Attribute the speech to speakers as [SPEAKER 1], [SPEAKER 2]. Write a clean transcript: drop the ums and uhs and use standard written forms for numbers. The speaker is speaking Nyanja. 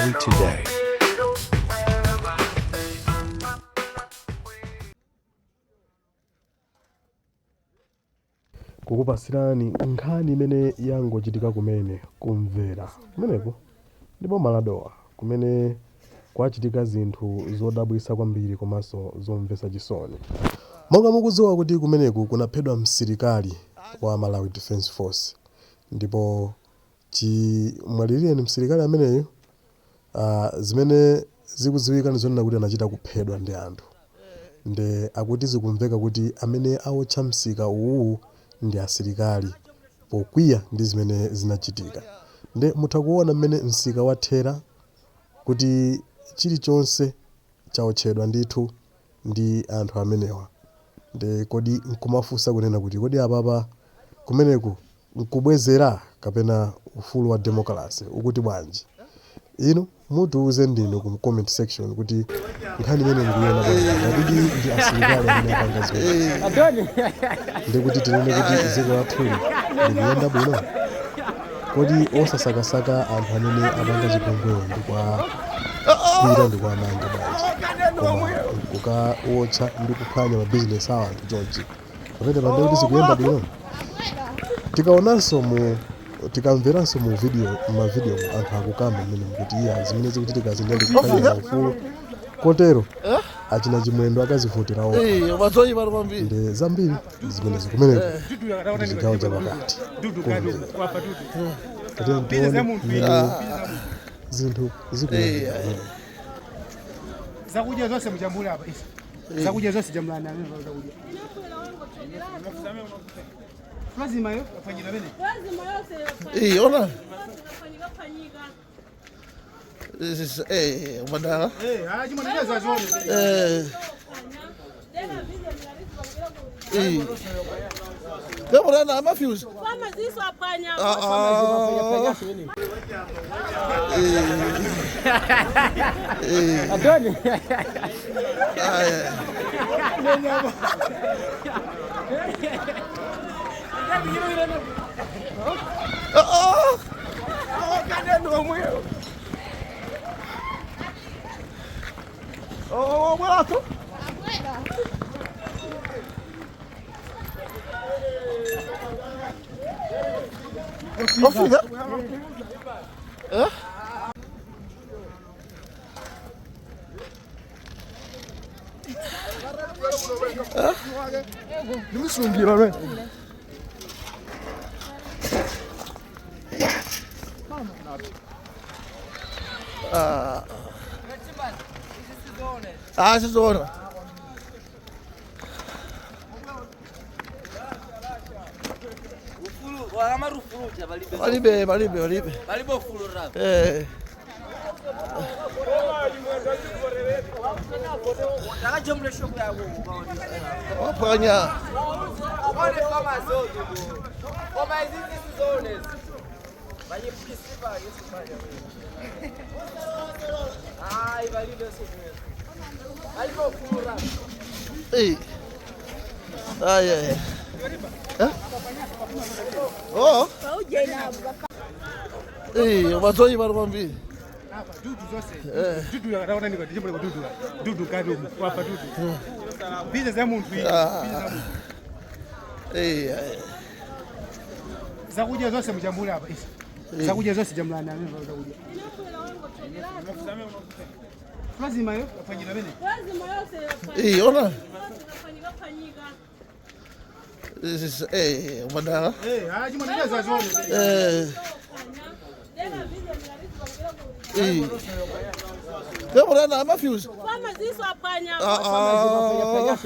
[SPEAKER 1] Malawi Today.
[SPEAKER 2] Kukupasirani nkhani imene yangochitika kumene kumvera kumeneko ndi boma la Dowa kumene kwachitika zinthu zodabwitsa kwambiri komanso zomvetsa chisoni. Monga mukudziwa kuti kumeneku kunaphedwa msilikali wa Malawi Defence Force ndipo chimwalilireni msilikali ameneyu zimene zikudziwika ndi zonena kuti anachita kuphedwa ndi anthu. Nde akuti zikumveka kuti amene awotcha msika uwuwu ndi asilikali pokwiya ndi zimene zinachitika. Nde mutha kuona mmene msika wathera kuti chilichonse chaotchedwa ndithu ndi anthu amenewa. Nde kodi nkumafunsa kunena kuti kodi apapa kumeneku nkubwezera kapena ufulu wa demokalase ukuti bwanji? Inu mutiuze ndinu ku comment section kuti nkhani imene mukuiona bwanji ngatidi ndi asilikali amene apanga zimenezi ndikuti tinene kuti dziko lathuli likuyenda bwino? Kodi osasakasaka anthu amene apanga chipongwewo ndikuwagwira ndikuwamanga bwanji koma nkukawotcha ndi kuphwanya mabizinesi a anthu chonchi pamenepa ndiye kuti zikuyenda bwino? Tikaonanso mu tikamveranso mu video mavidiyo anthu akukamba mmene mukuti iya zimene zikuchitikazi ndiye ndikuphwanya maufulu kotero achina Chimwendo akazivotera okha.
[SPEAKER 3] Eh, mazoyipa kwambiri.
[SPEAKER 2] Ndi zambiri zimenezi kumeneko ndi chigawo chapakati kumvera tatiye tione mmene zinthu zikuyendera kumeneko.
[SPEAKER 4] Zakudya zonse mujambule apa isi. Zakudya zonse jambulani amene zakudya. Lazima yo afanyira bene.
[SPEAKER 3] Eh, ona. This is madala.
[SPEAKER 4] Eh, ah chimwe ndizo azione.
[SPEAKER 3] Eh. Eh. Ndabona na mafuse.
[SPEAKER 5] Pamaziso aphwanya.
[SPEAKER 3] Ah ah. Eh.
[SPEAKER 6] Adoni.
[SPEAKER 3] Ah. Ah. Oh, bwerato. Ofika. Eh?
[SPEAKER 4] Nimusungira be.
[SPEAKER 3] Ah, sizoona. Palibe, palibe, palibe.
[SPEAKER 6] Palibe ufulu rap.
[SPEAKER 3] Eh.
[SPEAKER 6] Takajambula shop yako.
[SPEAKER 3] Waphwanya.
[SPEAKER 6] One farmers ozo. Koma izi sizoone. Vanyipisiva yesifanya. Hayi palibe sikuyo. Palibe ufulu rap.
[SPEAKER 3] Eh. Ay, ay. Eh? Oh. Eh, mazoyipa kwambiri.
[SPEAKER 4] Apa dudu zonse. Dudu akaona ndiko ndichimbo dudu. Dudu kati umu kwa dudu. Bize za munthu iyi.
[SPEAKER 3] Ah.
[SPEAKER 4] Bize za munthu.
[SPEAKER 3] Eh. ay.
[SPEAKER 4] Zakudya zonse mujambule apa isi. Zakudya zonse jambulani amene zakudya. Lazima yo afanyira bene.
[SPEAKER 3] Eh, ona. This is madala.
[SPEAKER 4] Eh, ah chimwe ndizo azione.
[SPEAKER 3] Eh. Eh. Ndabona na mafuse.
[SPEAKER 5] Pamaziso aphwanya.
[SPEAKER 3] Ah ah.